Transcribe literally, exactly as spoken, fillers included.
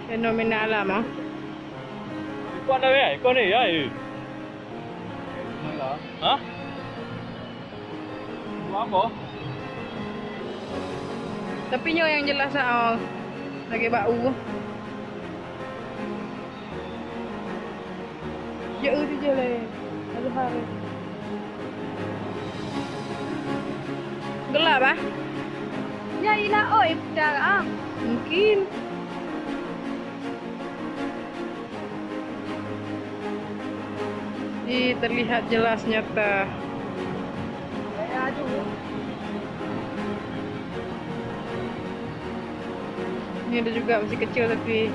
Fenomena alam, ah. Ikon dah, ya? Ikon ni, ya, ya. Hah? Buat apa? Tapi nyoe nyang jelas, ah, oh. Lagi bak u. Ya, eh, tu je leh. Lalu hari. Gelap, ah? Ya, ilah, oh, iftar, ah. Mungkin. Ih, terlihat jelas nyata. Ini ada juga, masih kecil tapi